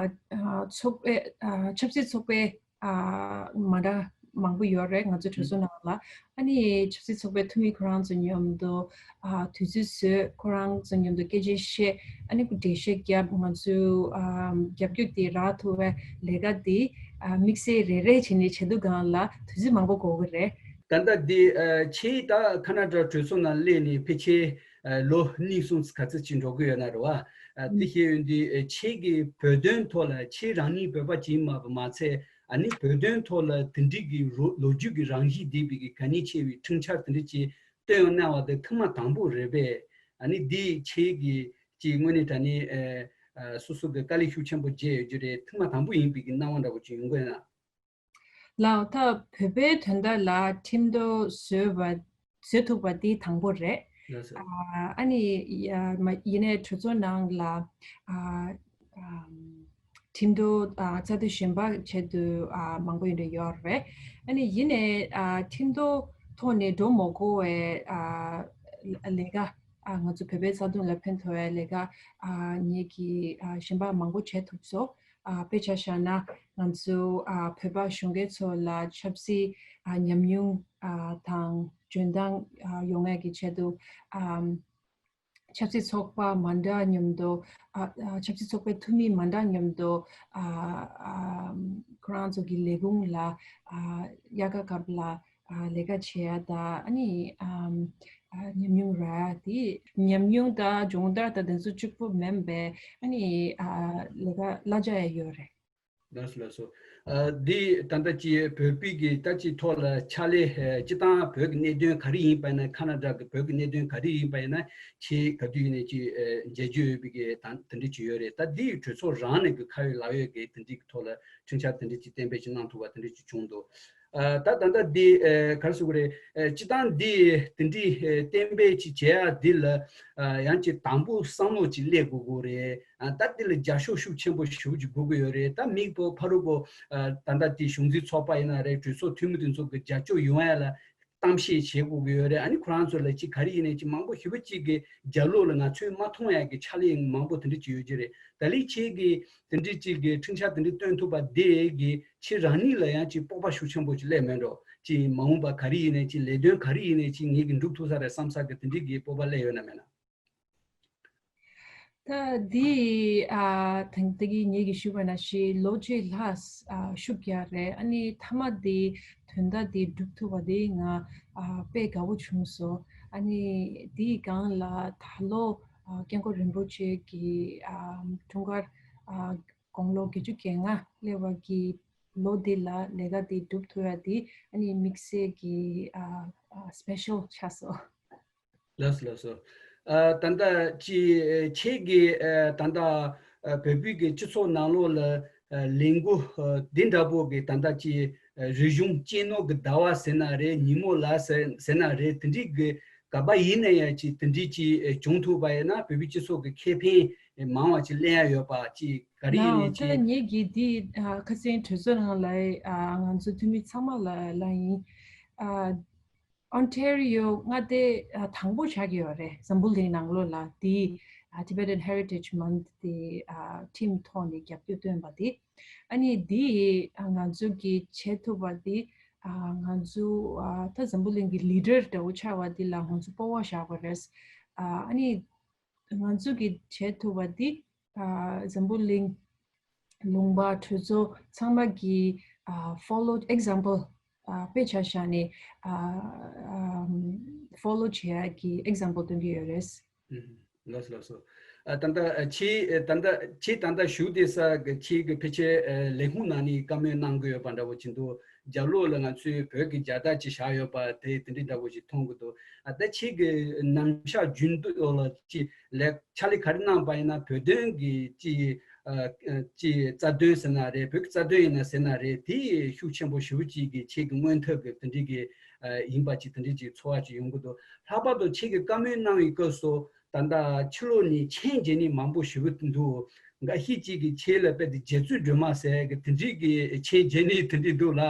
ཨ་ཚོགས་པའི་ཨ་ཆབ་སྲིད་ཚོགས་པའི་ཨ་མ་འདྲ་མང་པོ་ཡོད་རེད། ང་ཚོ་གྲོས་ཚོགས་ནང་ལ་ཨ་ནི་ཆབ་སྲིད་ཚོགས་པའི་འཐུས་མི་ཁོ་རང་ཚོ་མཉམ་དུ་ཨ་དུས་ཚོད་བཟོས། ཁོ་རང་ཚོ་མཉམ་དུ་སྐད་ཆ་བཤད། ཨ་ནི་འགྲེལ་བཤད་བརྒྱབ། ང་ཚོའི་ཨ་རྒྱབ་སྐྱོར་དེ་རག་ཐུབ་པའི་ལས་ཀ་དེ་ཨ་དམིགས་བསལ་རེ་རེ་བྱས་ནས་བྱེད་དུས་སྒང་ལ་དུས་ཚོད་མང་པོ་འགོར་གི་རེད། ད་ལྟ་འདི་ཨ་ཁྱེད་ད་ཁ་ན་ཌ་གྲོས་ཚོགས་ནང་སླེབས་ནས་ཕལ་ཆེར་ཨ་ལོ་གཉིས་གསུམ་ག་ཚོད་ཅིག་འགྲོ་གི་ཡོད་ན་རེད་བ། ཨ་དེ་བཤད་ཡོང་དུས་ཨ་ཁྱེད་ཀྱིས་བོད་དོན་ཐོག་ལ། ཁྱེད་རང་ཉིད་བོད་པ་ཅིག་ཡིན་པ་མ་ཚད། ཨ་ནི་བོད་དོན་ཐོག་ལ་དེ་འདྲའི་གི་རོ་ལོ་རྒྱུས་ཀྱི་རང་བཞིན་ལྡན་པའི་གི་གལ་གནད་ཆེ་བའི་འཕྲིན་བཅར་དེ་འདྲ་ཅིག་བཏོན་གནང་བ་དེ་ཐེངས་མ་དང་པོ་རེད་པས། ཨ་ནི་འདི་ཁྱེད་ཀྱིས་ཅིག་དངོས་གནས་དྲང་གནས་ཨ་ཨ་སོ་སོ་གི་དཀའ་ལས་ཤུགས་ཆེན་པོ་བརྒྱབ་ཡོད་རྒྱུ་རེད། ཐེངས་མ་དང་པོ་ཡིན་པའི་གི་སྣང་བ་འདྲ་བོ་ཅིག་ཡོང་གི་ཡོད་ན། ལགས། ད་བོད་པའི་དོན་དག་ལ་ཁྲིམས་ཐོག་བཟོས་པ་བཟོས་ཐུབ་པ་འདི་དང་པོ་རེད། ལགས་སོ། ཨ་ཨ་ནི་ཡ་མ་ཡིན་ནའི་གྲོས་ཚོགས་ནང་ལ་ཨ་ཨམ་ཁྲིམས་ཐོག་ཨ་རྩ་དོན་གཞན་པ་ཆེད་དུ་ཨ་མང་པོ་ཡོད་འདྲ་ཡོད་རེད། ཨ་ནི་ཡིན་ནའི་ཨ་ཁྲིམས་ཐོག་ཐོག་ནས་འགྲོ་མ་དགོས་པའི་ཨ་ལས་ཀ་ཨ་ང་ཚོ་བོད་པའི་རྩ་དོན་ལ་ཕན་ཐོགས་པའི་ལས་ཀ་ཨ་ངེད་ཀྱིས་ཨ་གཞན་པ་མང་པོ་བྱེད་ཐུབ་སོང་། ཨ་དཔེ་ཆ་བཞག་ན་ང་ཚོ་ཨ་བོད་པ་གཞོན་སྐྱེས་ཚོ་ལ་ཆབ་སྲིད་ཨ་ཉམས་མྱོང་ཨ་དང་འཇོན་ཐང་ཨ་ཡོང་ཡས་ཀྱི་ཆེད་དུ་ཨ་ཆབ་སྲིད་ཚོགས་པ་མ་འདྲ་མཉམ་དུ་ཨ་ཨ་ཆབ་སྲིད་ཚོགས་པའི་འཐུས་མི་མ་འདྲ་མཉམ་དུ་ཨ་ཨ་ཁོ་རང་ཚོ་གི་ལས་ཁུངས་ལ་ཨ་དབྱར་ཁ་སྐབས་ལ་ཨ་ལས་ཀ་བྱེད་ཡ་དང་། ཨ་ནི་ཨམ་ཨ་ཉམས་མྱོང་རག་ཡ་དེ། ཉམས་མྱོང་དང་སྦྱོང་བརྡར་དང་དེ་ཚོ་གཅིག་པུ་མིན་པའི་ཨ་ནི་ཨ་ལས་ཀ་གླ་ཆ་ཡང་ཡོད་རེད། ལགས་སོ་ལགས་སོ། ཨ་འདི་ད་ལྟ་ཅི་བོད་པའི་གི་ད་ཅི་ཐོག་ལ་ཕྱག་ལས་ཨ་སྤྱི་བཏང་བོད་ཀྱི་གནད་དོན་ག་རེ་ཡིན་པ་ཡིན་ན། ཁ་ན་ཌ་གི་བོད་ཀྱི་གནད་དོན་ག་རེ་ཡིན་པ་ཡིན་ན། ཁྱེད་ག་དུས་ཡིན་ནའི་ཅི་ཨ་མཇལ་རྒྱུ་ཡོད་པའི་གི་ད་དེ་འདྲ་ཅིག་ཡོད་རེད། ད་འདི་གྲོས་ཚོགས་རང་ནས་གི་ཁ་ཡོད་ལག་ཡོད་ཀྱི་དེ་འདྲའི་གི་ཐོག་ལ་འཕྲིན་བཅར་དེ་འདྲ་ཅིག་གཏན་འབེབས་ཅིག་གནང་ཐུབ་པ་དེ་འདྲ་ཅིག་བྱུང་འདུག་ཨ་ད་ད་ལྟ་འདི་ཨ་ག་རེ་ཟེར་དགོས་རེད། ཨ་སྤྱི་བཏང་འདི་དེ་འདྲའི་ཨ་གཏན་འབེབས་ཅིག་བྱེད་ཡ་འདི་ལ་ཨ་ཡང་ཅིག་དང་པོ་བསམ་བློ་ཅིག་སླེབས་དགོས་ཀྱི་རེད། ཨ་ད་འདི་ལ་རྒྱབ་སྐྱོར་ཤུགས་ཆེན་པོ་ཞེ་པོ་ཅིག་དགོས་ཀྱི་ཡོད་རེད། ད་མིག་པོ་ཕ་རུ་པོ་ཨ་ད་ལྟ་དེ་གཞུང་འཛིན་ཚོགས་པ་ཡིན་ན་རེད། གྲོས་ཚོགས་འཐུས་མི་དེ་ཚོ་གི་རྒྱབ་སྐྱོར་ཡོང་ཡ་ལ་ གཏམ་བཤད་བྱེད་དགོས་ཀྱི་ཡོད་རེད། ཨ་ནི་ཁོ་རང་ཚོ་ལ་ཅིག་ག་རེ་ཡིན་ནའི་ཅིག་མང་པོ་ཞེ་པོ་ཅིག་གི་རྒྱབ་ལོགས་ལ་ང་ཚོས་མ་མཐོང་ཡག་གི་ཕྱག་ལས་མང་པོ་དེ་འདྲ་ཅིག་ཡོད་ཀྱི་རེད། ད་ལན་ཁྱེད་ཀྱིས་དེ་འདྲ་ཅིག་གི་འཕྲིན་བཞག་དེ་འདྲ་སྟོན་ཐུབ་པ་དེ་གིས་ཁྱེད་རང་ཉིད་ལ་ཡང་ཅིག་སྤོབས་པ་ཤུགས་ཆེན་པོ་ཅིག་སླེབས་མེད་འགྲོ། ཅིག་མ་འོངས་པ་ག་རེ་ཡིན་ནའི་ཅིག་ལས་དོན་ག་རེ་ཡིན་ནའི་ཅིག་ངེད་ཀྱིས་འགྲུབ་ཐུབ་ས་རེད་བསམ་ས་གི་དེ་འདྲ་གི་སྤོབས་པ་སླེབས་ཡོད་ན་མེད་ན། ད་འདི་ཨ་ད་ད་གིན་ངེད་ཀྱིས་ཞུས་པ་ནང་བཞིན་ལོ་གཅིག་ལྷག་ཨ་ཤུགས་རྒྱག་རེད། ཨ་ནི་མཐའ་མ་འདི་དོན་དག་འདི་འགྲུབ་ཐུབ་པ་འདི་ང་ཨ་དཔེ་དགའ་བོ་བྱུང་སོང་། ཨ་ནི་འདིའི་སྒང་ལ་ད་ལོ་ཨ་སྐྱབས་མགོན་རིན་པོ་ཆེ་གི་ཨ་འཁྲུངས་སྐར་ཨ་དགུང་ལོ་བརྒྱད་ཅུ་གྱ་ལྔ་སླེབས་པ་གི་ལོ་འདི་ལ་ལས་ཀ་འདི་འགྲུབ་ཐུབ་ཡ་འདི་ཨ་ནི་དམིགས་བསལ་གྱི་ཨ་ཨ་སི་པེ་ཤལ་ཆགས་སོང་། ལགས་སོ་ལགས་སོ། ཨ་ད་ལྟ་ཅི་ཁྱེད་ཀྱིས་ཨ་ད་ལྟ་ཨ་བོད་པའི་གི་སྤྱི་ཚོགས་ནང་ལོགས་ལ་ཨ་ལས་འགུལ་ཨ་འདི་འདྲ་པོ་གི་ད་ལྟ་ཅི་ཨ་རིག་གཞུང་གཅེས་ནོར་གྱི་ཟླ་བ་ཟེར་ན་རེད། ཉིན་མོ་ལ་ཟེར་ཟེར་ན་རེད། དེ་འདྲའི་གི་ག་པ་ཡིན་ན་ཡང་ཅི་དེ་འདྲའི་ཅི་ཨ་བྱུང་ཐུབ་པ་ཡིན་ན་བོད་པའི་སྤྱི་ཚོགས་ཀྱི་ཁེ་ཕན་མང་བ་ཅི་ལེན་ཡ་ཡོད་པ་ཅི་ག་རེ་ཡིན་ནའི་ཅི། ད་ངེད་ཀྱིས་འདི་ཨ་ཁ་སང་གྲོས་ཚོགས་ནང་ལ་ཨ་ང་ཚོ་འཐུས་མི་ཚང་མ་ལ་ལ་ཡིན། ཨ་ཨོན་ཊེ་རི་ཡོ་མངའ་སྡེ་ཨ་དང་པོ་ཆགས་ཀྱི་ཡོད་རེད། འཛམ་བུ་གླིང་ནང་ལོགས་ལ་དེ་ཨ་Tibetan Heritage Month དེ་ཨ་ཁྲིམས་ཐོག་ནས་རྒྱབ་སྐྱོར་བཏོན་པ་དེ། ཨ་ནི་དེ་ཨ་ང་ཚོ་གིས་བྱེད་ཐུབ་པ་དེ་ཨ་ང་ཚོ་ཨ་ད་འཛམ་བུ་གླིང་གི་ལི་ཌར་འདྲ་བོ་ཆགས་པ་དེ་ལ་ང་ཚོ་སྤོབས་པ་བཞག་པ་རེད། ཨ་ཨ་ནི་ང་ཚོ་གིས་བྱེད་ཐུབ་པ་དེ་ཨ་འཛམ་བུ་གླིང་ལུང་པ་གྲོས་ཚོགས་ཚང་མ་གི་ཨ་follow example ཨ་དཔེ་ཆ་བཞག་ནས་ཨ་ཨམ་follow བྱེད་ཡ་གི་example སྟོན་གྱི་ཡོད་རེད། ཨུམ། ལགས་སོ་ལགས་སོ། ཨ་ད་ལྟ་ཨ་ཁྱེད་ཨ་ད་ལྟ་ཁྱེད་ད་ལྟ་བཞུགས་བསྡད་ས་གི་ཁྱེད་ཀྱི་ཕལ་ཆེར་ཨ་ལས་ཁུངས་ནང་ནས་བཀའ་མོལ་གནང་གི་ཡོད་པ་འདྲ་བོ་ཅིག་འདུག་རྒྱབ་ལོགས་ལ་ང་ཚོའི་བོད་ཀྱི་རྒྱལ་དར་ཅིག་བཞག་ཡོད་པ་དེ་དེ་འདྲའི་འདྲ་བོ་ཞིག་མཐོང་གི་འདུག་ཨ་ད་ཁྱེད་ཀྱི་ནམ་ཞག་རྒྱུན་དུ་ལ་ཅིག་ལས་ཕྱག་ལས་ག་རེ་གནང་པ་ཡིན་ན་བོད་དོན་གྱི་ཅིག་ཨ་ཅིག་རྩ་དོན་ཟེར་ན་རེད། བོད་ཀྱི་རྩ་དོན་ཡིན་ན་ཟེར་ན་རེད། དེ་ཤུགས་ཆེན་པོ་ཞེ་པོ་ཅིག་གི་ཁྱེད་ཀྱི་སྔོན་ཐོག་གི་དེ་འདྲའི་གི་ཨ་ཡིན་པ་ཅིག་དེ་འདྲའི་ཅིག་ཚོར་བ་ཅིག་ཡོང་གི་འདུག་ལྷག་པར་དུ་ཁྱེད་ཀྱི་བཀའ་མོལ་གནང་བའི་སྐབས་སུ་ད་ལྟ་ཕྱི་ལོགས་ནས་མཆན་བརྗེ་མཁན་མང་པོ་ཞེ་པོ་འདུག་འགའ་ཤས་ཅིག་གིས་ཁྱེད་ལ་དཔེ་དེ་རྗེ་བཙུན་སྒྲོལ་མ་ཟེར་གི་དེ་འདྲའི་གི་མཆན་བརྗེ་མཁན་དེ་འདྲའི་འདུག་ལ།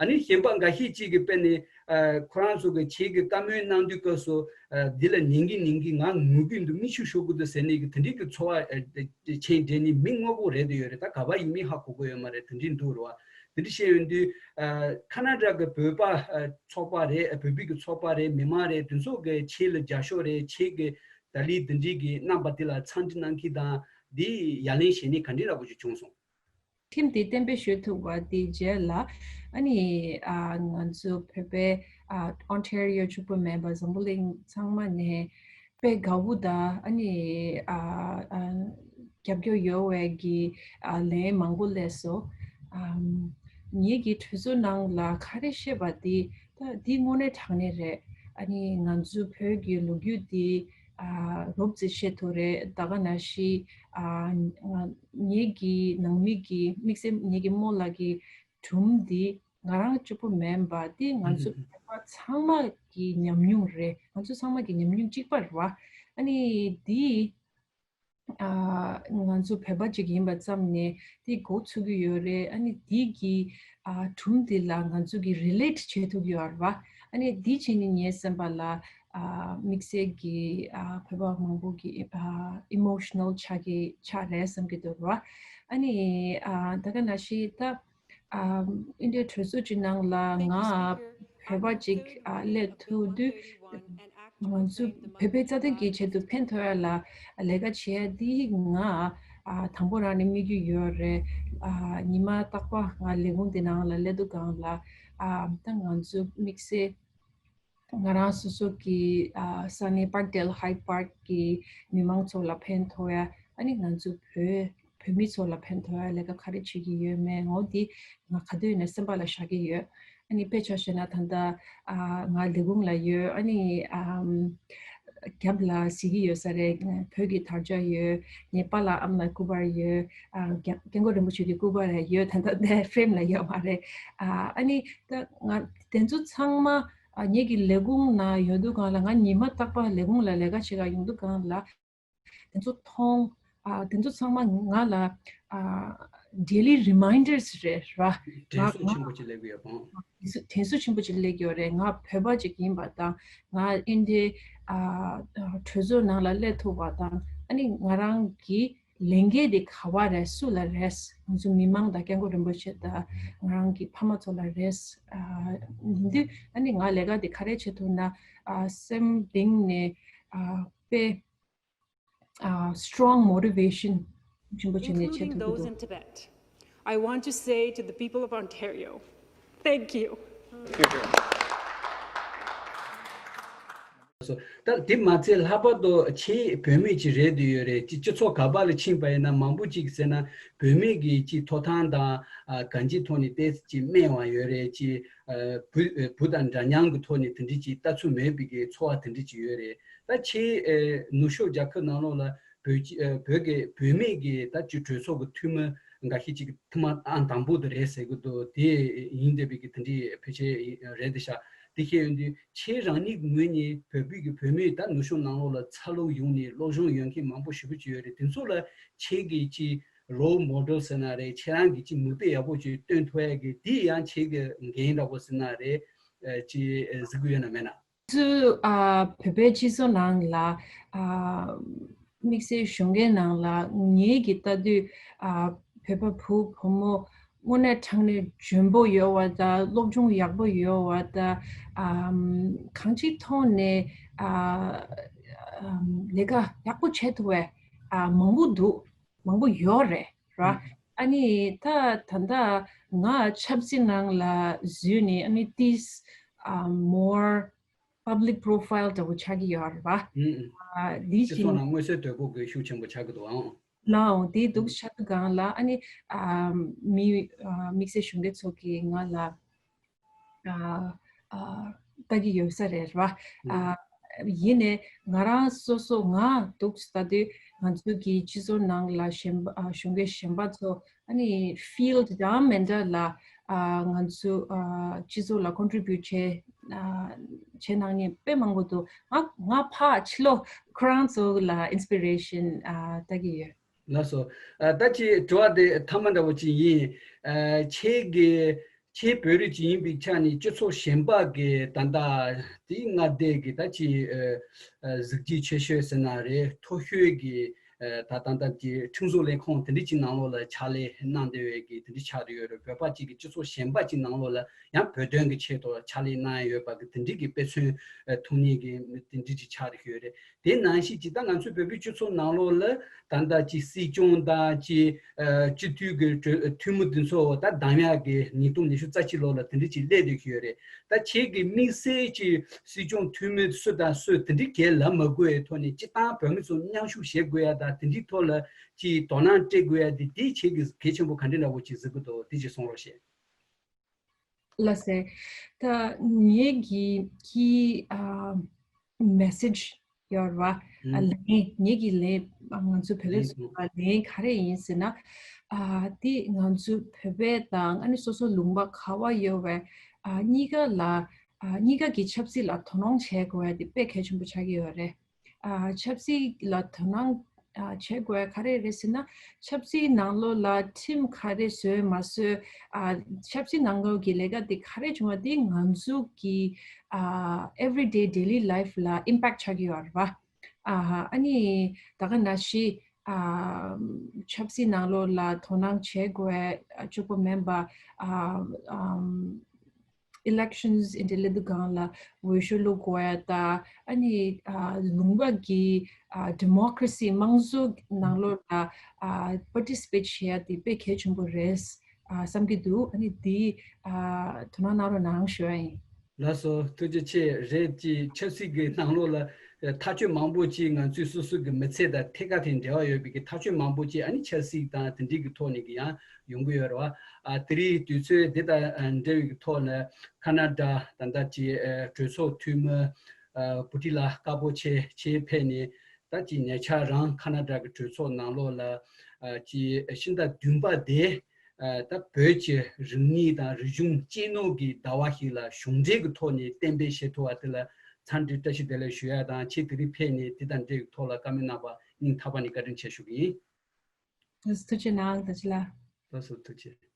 ཨ་ནི་གཞན་པ་འགའ་ཤས་ཅིག་གིས་དཔེ་ནི་ཨ་ཁོ་རང་ཚོ་གི་ཁྱེད་ཀྱི་བཀའ་མོལ་གནང་དུས་སྐབས་སུ་ཨ་འདི་ལ་ཉན་གི་ཉན་གི་ང་ངུ་གི་འདུག་མིག་ཆུ་ཤོར་གི་འདུག་ཟེར་ནས་གི་དེ་འདྲའི་གི་ཚོར་བ་ཨ་མཆན་བརྗེ་མཁན་མི་དངོས་པོ་རེད་དེ་ཡོད་རེད། ད་ག་པ་ཡིན་མིན་ཧ་གོ་གི་ཡོད་མ་རེད། དེ་འདྲའི་འདུག་རེད་བ། དེ་འདྲ་བཤད་ཡོང་དུས་ཨ་ཁ་ན་ཌ་གི་བོད་པ་ཨ་ཚོགས་པ་རེད། ཨ་བོད་པའི་གི་ཚོགས་པ་རེད། མི་མང་རེད། དེ་ཚོ་གི་ཁྱེད་ལ་རྒྱབ་སྐྱོར་རེད། ཁྱེད་ཀྱི་ད་ལི་དེ་འདྲའི་གི་གནང་པ་དེ་ལ་འཚམས་འདྲི་གནང་མཁན་དང་དེ་ཡ་ལན་བྱེད་མཁན་ག་འདྲ་འདྲ་པོ་ཞིག་བྱུང་སོང་། ཁྲིམས་དེ་གཏན་འབེབས་ཞུ་ཐུབ་པ་དེ་རྗེས་ལ་ཨ་ནི་ཨ་ང་ཚོ་བོད་པའི་ཨ་ཨོན་ཊེ་རི་ཡོ་གཅིག་པུ་མིན་པ་འཛམ་བུ་གླིང་ཚང་མ་ནས་དཔེ་དགའ་བོ་དང་ཨ་ནི་ཨ་ཨ་རྒྱབ་སྐྱོར་ཡོད་པའི་གི་ཨ་ལན་མང་པོ་སླེབས་སོང་། ཨམ་ངེད་ཀྱི་གྲོས་ཚོགས་ནང་ལ་ག་རེ་བཤད་པ་དེ་ད་འདི་དངོས་གནས་དྲང་གནས་རེད། ཨ་ནི་ང་ཚོ་བོད་ཀྱི་ལོ་རྒྱུས་དེ་ཨ་རོབ་ཙམ་བཤད་ཐུབ་རེད། ད་ག་ནང་བཞིན་ཨ་ང་ངེད་ཀྱི་ནང་མི་གི་དམིགས་བསལ་ངེད་ཀྱི་རྨོ་ལགས་ཀྱི་སྒྲུང་འདི་ང་རང་གཅིག་པུ་མིན་པ་དེ་ང་ཚོ་བོད་པ་ཚང་མ་གི་ཉམས་མྱོང་རེད། ང་ཚོ་ཚང་མ་གི་ཉམས་མྱོང་གཅིག་པ་རེད་བ། ཨ་ནི་འདི་ཨ་ང་ཚོ་བོད་པ་ཅིག་ཡིན་པ་ཙམ་ནས་དེ་མགོ་ཚོས་ཀྱི་ཡོད་རེད། ཨ་ནི་དེ་གི་ཨ་སྒྲུང་དེ་ལ་ང་ཚོ་གི་རི་ལེ་ཊི་བྱེད་ཐུབ་ཀྱི་ཡོད་རེད་བ། ཨ་ནི་དེ་བྱས་ནས་ངའི་སེམས་པ་ལ་ཨ་དམིགས་བསལ་གྱི་ཨ་བོད་པ་མང་པོ་གི་ཨ་ཨི་མོ་ཤི་ནལ་ཆགས་ཀྱི་ཆགས་རེད་བསམ་གྱི་འདུག་རེད་བ། ཨ་ནི་ཨ་ད་ག་ནང་བཞིན་ད་ཨ་འདི་འདྲའི་གྲོས་ཚོགས་ཀྱི་ནང་ལ་ང་བོད་པ་ཅིག་ཨ་སླེབས་ཐུབ་དུས་ང་ཚོ་བོད་པའི་རྩ་དོན་གྱི་ཆེད་དུ་ཕན་ཐོགས་ཡ་ལ་ལས་ཀ་བྱེད་ཡ་འདི་ང་ཨ་དང་པོ་རང་ནས་དམིགས་ཡུལ་ཡོད་རེད། ཨ་ཉི་མ་རྟག་པར་ང་ལས་ཁུངས་དེ་ནང་ལ་སླེབས་དུས་སྒང་ལ་ཨ་ད་ང་ཚོ་དམིགས་བསལ་ང་རང་སོ་སོ་གི་ཨ་ས་གནས་པར་ཌེལ་ཧའིཌ་པཱརྐ་གི་མི་མང་ཚོ་ལ་ཕན་ཐོགས་ཡ། ཨ་ནི་ང་ཚོ་བོད་བོད་མི་ཚོ་ལ་ཕན་ཐོགས་ཡ་ལས་ཀ་ག་རེ་བྱེད་ཀྱི་ཡོད་མེད་ངོ་འདི་ང་ག་དུས་ནས་སེམས་པ་ལ་བཞག་གི་ཡོད། ཨ་ནི་དཔེ་ཆ་བཞག་ན་ད་ལྟ་ཨ་ང་ལས་ཁུངས་ལ་ཡོད། ཨ་ནི་ཨམ་རྒྱབ་ལ་གཟིགས་ཀྱི་ཡོད་ས་རེད། བོད་ཀྱི་དར་ཆ་ཡོད། ངའི་པཱ་ལགས་ཨ་མ་ལགས་སྐུ་པར་ཡོད། ཨ་སྐྱབས་སྐྱབས་མགོན་རིན་པོ་ཆེ་གི་སྐུ་པར་ཡང་ཡོད། ད་ལྟ་དེ་ཧྥེ་རེམ་ལ་ཡོད་མ་རེད། ཨ་ཨ་ནི་ད་ང་དེ་ཚོ་ཚང་མ་ཨ་ངེད་ཀྱི་ལས་ཁུངས་ནང་ཡོང་དུས་སྒང་ལ་ང་ཉི་མ་རྟག་པར་ལས་ཁུངས་ལ་ལས་ཀ་བྱེད་ག་ཡོང་དུས་སྒང་ལ་དེ་ཚོ་མཐོང་། ཨ་དེ་ཚོ་ཚང་མ་ང་ལ་ཨ་ daily reminders རེད་ར། དྲན་གསོ་ཆེན་པོ་ཅིག་སླེབས་ཀྱི་ཡོད་པ། དྲན་གསོ་ཆེན་པོ་ཅིག་སླེབས་ཀྱི་ཡོད་རེད། ང་བོད་པ་ཅིག་ཡིན་པ་དང་། ང་ཨིན་ཌི་ཡའི་ཨ་གྲོས་ཚོགས་ནང་ལ་སླེབས་ཐུབ་པ་དང་། ཨ་ནི་ང་རང་གི་ལས་འགན་དེ་ག་བ་རེད། སུ་ལ་རེད། ང་ཚོ་མི་མང་དང་སྐྱབས་མགོན་རིན་པོ་ཆེ་དང་ང་རང་གི་ཕ་མ་ཚོ་ལ་རེད། ཨ་ཡིན་དུས་ཨ་ནི་ང་ལས་ཀ་དེ་ག་རེ་བྱེད་ཐུབ་ན། ཨ་སེམས་གཏིང་ནས་ཨ་དཔེ་ཨ་strong motivation ཆེན་པོ་བྱས་ནས་བྱེད་ཐུབ་ཀྱི་འདུག Tibet. I want to say to the people of Ontario, thank you. ད་དེ་མ་ཚད་ལྷག་པར་དུ་ཁྱེད་བུད་མེད་ཅིག་རེད་འདུག་ཡོད་རེད། ཅིག་སྤྱི་ཚོགས་ག་པ་ལ་ཕྱིན་པ་ཡིན་ན་མང་པོ་ཅིག་ཟེར་ན་བུད་མེད་ཀྱི་ཅིག་ཐོབ་ཐང་དང་ཨ་གང་ཅིའི་ཐོག་ནས་ཏོག་ཙམ་ཅིག་དམའ་བ་ཡོད་རེད། ཅིག་ཨ་བུ་བུ་དང་འདྲ་མཉམ་གྱི་ཐོག་ནས་དེ་འདྲ་ཅིག་ལྟ་ཚུལ་མེད་པའི་གི་ཚོར་བ་དེ་འདྲ་ཅིག་ཡོད་རེད། ད་ཁྱེད་ཨ་ནུབ་ཕྱོགས་རྒྱལ་ཁབ་ནང་ལོགས་ལ་བོད་ཀྱི་ཨ་བོད་ཀྱི་བུད་མེད་ཀྱི་ད་ཅིག་གྲོས་ཚོགས་ཀྱི་འཐུས་མི་འགའ་ཤས་ཅིག་ཐུན་མོང་ཨང་དང་པོ་དེ་རེད་ཟེར་གྱི་འདུག་དེ་ཡིན་བསྡད་པའི་གི་དེ་འདྲའི་ཕལ་ཆེར་རེད་དེ་ཤག་དེ་བཤད་ཡོང་དུས་ཁྱེད་རང་ཉིད་ངོས་ནས་བོད་པའི་གི་བུད་མེད་ད་ནུབ་ཕྱོགས་ནང་ལོགས་ལ་འཚར་ལོངས་ཡོང་ནས་སློབ་སྦྱོང་ཡོད་མཁན་མང་པོ་ཞེ་པོ་ཅིག་ཡོད་རེད། དེ་ཚོ་ལ་ཁྱེད་ཀྱིས་ཅིག་role model ཟེར་ན་རེད། ཁྱེད་རང་གིས་ཅིག་མིག་དཔེ་ཡག་པོ་ཅིག་སྟོན་ཐུབ་ཡ་གི་དེ་ཡང་ཁྱེད་ཀྱི་འགན་འདྲ་པོ་ཟེར་ན་རེད། ཅིག་གཟིགས་གི་ཡོད་ན་མེད་ན། ཚུ་ཨ་བོད་པའི་སྤྱི་ཚོགས་ནང་ལ་ཨ་དམིགས་བསལ་གཞོན་སྐྱེས་ནང་ལ་ངེད་ཀྱི་ལྟ་དུས་ཨ་བོད་པ་བུ་བུ་མོ་དངོས་གནས་དྲང་གནས་འཇོན་པོ་ཡོད་པ་དང་སློབ་སྦྱོང་ཡག་པོ་ཡོད་པ་དང་ཨམ་གང་ཅིའི་ཐོག་ནས་ཨ་ཨམ་ལས་ཀ་ཡག་པོ་བྱེད་ཐུབ་པའི་ཨ་མང་པོ་འདུག་མང་པོ་ཡོད་རེད་ར། ཨ་ནི་ད་ད་ལྟ་ང་ཆབ་སྲིད་ནང་ལ་འཛུལ་ནས་ཨ་ནི་ཏིས་ཨ་more public profile འདྲ་བོ་ཆགས་ཀྱི་ཡོད་རེད་བ། ཨ་འདི་སྤྱི་ཚོགས་བཞིན་ནང་མངོན་གསལ་དོད་པོ་དགོས་ཤུགས་ཆེན་པོ་ཆགས་ཀྱི་འདུག་ཨང་། ལའང་དེ་འདུག་ཆགས་ཀྱི་སྒང་ལ་ཨ་ནི་ཨ་མི་ཨ་དམིགས་བསལ་གཞོན་སྐྱེས་ཚོ་གིས་ང་ལ་ཨ་ཨ་ལྟ་གི་ཡོད་ས་རེད་བ། ཨ་ཡིན་ནའི་ང་རང་སོ་སོ་ང་འདུག་ལྟ་དུས་ང་ཚོ་གི་སྤྱི་ཚོགས་ནང་ལ་གཞན་པ་ཨ་གཞོན་སྐྱེས་གཞན་པ་ཚོ་ཨ་ནི་field དང་མི་འདྲ་ལ་ཨ་ང་ཚོ་ཨ་སྤྱི་ཚོགས་ལ་contribute བྱེད་ཨ་བྱེད་གནང་མཁན་དཔེ་མང་པོ་འདུག་ང་ང་ཕར་ཕྱི་ལོགས་ཁོ་རང་ཚོ་ལ་inspiration ཨ་ལྟ་གི་ཡོད། ལགས་སོ། ཨ་ད་ཅི་དྲི་བ་དེ་མཐའ་མ་འདྲ་བོ་ཅིག་ཡིན། ཨ་ཁྱེད་ཀྱི་ཁྱེད་བོད་རིགས་ཅིག་ཡིན་པའི་ཆ་ནས་སྤྱི་ཚོགས་གཞན་པ་གི་ད་ལྟ་དེའི་མངའ་སྡེ་གི་ད་ཅི་ཨ་ཨ་གཟི་བརྗིད་ཆེ་ཤོས་ཟེར་ན་རེད། མཐོ་ཤོས་ཀྱི་ཨ་ད་ད་ལྟ་ཀྱི་ཁྲིམས་བཟོ་ལས་ཁུངས་དེ་འདྲ་ཅིག་ནང་ལོགས་ལ་ཕྱག་ལས་གནང་བསྡད་པའི་གི་དེ་འདྲ་ཆགས་བསྡད་ཡོད་རེད། བོད་པ་ཅིག་གི་སྤྱི་ཚོགས་གཞན་པ་ཅིག་ནང་ལོགས་ལ་ཡང་བོད་དོན་གྱི་ཆེད་དུ་ཕྱག་ལས་གནང་ཡོད་པ་གི་དེ་འདྲ་གི་དཔེ་མཚོན་ཨ་ཐོན་མཁན་གི་དེ་འདྲ་ཅིག་ཆགས་བསྡད་ཡོད་རེད། དེ་ནང་བཞིན་ཅིག་ད་ང་ཚོའི་བོད་པའི་སྤྱི་ཚོགས་ནང་ལོགས་ལ་ད་ལྟ་ཅིག་སྲིད་སྐྱོང་དང་ཅིག་ཨ་སྤྱི་འཐུས་ཀྱི་གྲོས་འཐུས་མི་དེ་ཚོ་ད་འདང་ཡག་གི་ཉིས་སྟོང་ཉི་ཤུ་རྩ་གཅིག་ལོ་ལ་དེ་འདྲ་ཅིག་སླེབས་བསྡད་ཀྱི་ཡོད་རེད། ད་ཁྱེད་ཀྱི་དམིགས་བསལ་ཅིག་སྲིད་སྐྱོང་འཐུས་མི་སུ་དང་སུ་དེ་འདྲ་གས་ལབ་མ་དགོས་པའི་ཐོག་ནས་སྤྱིར་བཏང་བོད་མི་ཚོ་མཉམ་ཞུགས་བྱེད་དགོས་ཡ་དང་དེ་འདྲའི་ཐོག་ལ་ཅིག་དོ་སྣང་སྤྲད་དགོས་ཡ་དེ་དེ་ཁྱེད་ཀྱིས་གལ་ཆེན་པོ་ག་འདྲ་འདྲ་བོ་ཅིག་གཟིགས་ཀྱི་འདུག་དེ་ཅིག་གསུང་རོགས་བྱེད། ལགས་སེ། ད་ངེད་ཀྱི་ཀྱི་ཨ་message ཡོད་རེད་བ། ཨ་ལན་ངེད་ཀྱི་ལན་ཨ་ང་ཚོ་བོད་ལས་ཚོགས་པ་ལན་ག་རེ་ཡིན་ཟེར་ན། ཨ་དེ་ང་ཚོ་བོད་པའི་དང་ཨ་ནི་སོ་སོ་ལུང་པ་ག་བ་ཡོད་པའི་ཨ་གཉིས་ཀ་ལ་ཨ་གཉིས་ཀ་གི་ཆབ་སྲིད་ལ་དོ་སྣང་བྱེད་དགོས་ཡ་དེ་དཔེ་གལ་ཆེན་པོ་ཆགས་ཀྱི་ཡོད་རེད། ཨ་ཆབ་སྲིད་ལ་དོ་སྣང་ཨ་བྱེད་དགོས་ག་རེ་རེད་ཟེར་ན། ཆབ་སྲིད་ནང་ལོགས་ལ་ཁྲིམས་ག་རེ་བཟོས་མ་བཟོས། ཨ་ཆབ་སྲིད་ནང་ལོགས་ཀྱི་ལས་ཀ་དེ་ག་རེ་བྱུང་བ་དེ་ང་ཚོ་གི་ཨ་everyday daily life ལ་impact ཆགས་ཀྱི་ཡོད་རེད་བ། ཨ་ཨ་ནི་ད་ག་ནང་བཞིན་ཨ་ཆབ་སྲིད་ནང་ལོགས་ལ་དོ་སྣང་བྱེད་དགོས་ཨ་གཅིག་པོ་མིན་པ་ཨ་ཨམ། elections དེ་འདྲ་སླེབས་དུས་སྒང་ལ་འོས་ཤོག་བླུག་དགོས་ཡ་དང་ཨ་ནི་ཨ་ལུང་པ་གི་ཨ་democracy དམངས་གཙོ་ནང་ལོགས་ལ་ཨ་participate བྱེད་ཡ་དེ་དཔེ་གལ་ཆེན་པོ་རེད་ཨ་བསམ་གྱི་འདུག་ཨ་ནི་དེ་ཨ་དོ་སྣང་གནང་རོགས་གནང་ཞུ་ཡ་ཡིན། ལགས་སོ། ཐུགས་རྗེ་ཆེ། རེད། ཅིག་ཆབ་སྲིད་ཀྱི་ནང་ལོགས་ལ་ཐག་གཅོད་མང་པོ་ཅིག་ང་ཚོའི་སོ་སོ་གི་མི་ཚེ་དང་ཐད་ཀ་དེ་འབྲེལ་བ་ཡོད་པའི་གི་ཐག་གཅོད་མང་པོ་ཅིག་ཨ་ནི་ཆབ་སྲིད་དང་དེ་འདྲའི་གི་ཐོག་ནས་གི་ཡང་ཡོང་གི་ཡོད་རེད་བ། ཨ་དེ་རིང་དུས་ཚོད་འདི་དང་འབྲེལ་བའི་གི་ཐོག་ནས་ཁ་ན་ཌ་ད་ལྟ་ཅིག་གྲོས་ཚོགས་འཐུས་མི་བུ་ཁྲིད་ལགས་དཀར་པོ་ཆེ་ཆེ་ཕེབས་ནས་ད་ཅིག་ཉེ་ཆར་རང་ཁ་ན་ཌ་གི་གྲོས་ཚོགས་ནང་ལོགས་ལ་ཅིག་ཕྱི་ཟླ་བདུན་པ་དེ། ད་བོད་ཀྱི་རིག་གནས་དང་རིག་གཞུང་གཅེས་ནོར་གྱི་ཟླ་བ་ཞིག་ལ་གཞུང་འབྲེལ་གྱི་ཐོག་ནས་གཏན་འབེབས་བྱེད་ཐུབ་པ་དེ་ལ་འཚམས་འདྲི་བཀྲ་ཤིས་བདེ་ལེགས་ཞུ་ཡ་དང་ཁྱེད་དེ་རིང་ཕེབས་ནས་དེ་དང་འབྲེལ་གྱི་ཐོག་ལ་བཀའ་མོལ་གནང་བ་སྙིང་ཐག་པ་ནས་བཀའ་དྲིན་ཆེ་ཞུ་གི་ཡིན། ཐུགས་རྗེ་གནང་། ད་ཅི་ལ། བཀྲ་ཤིས་ཐུགས་རྗེ་ཆེ།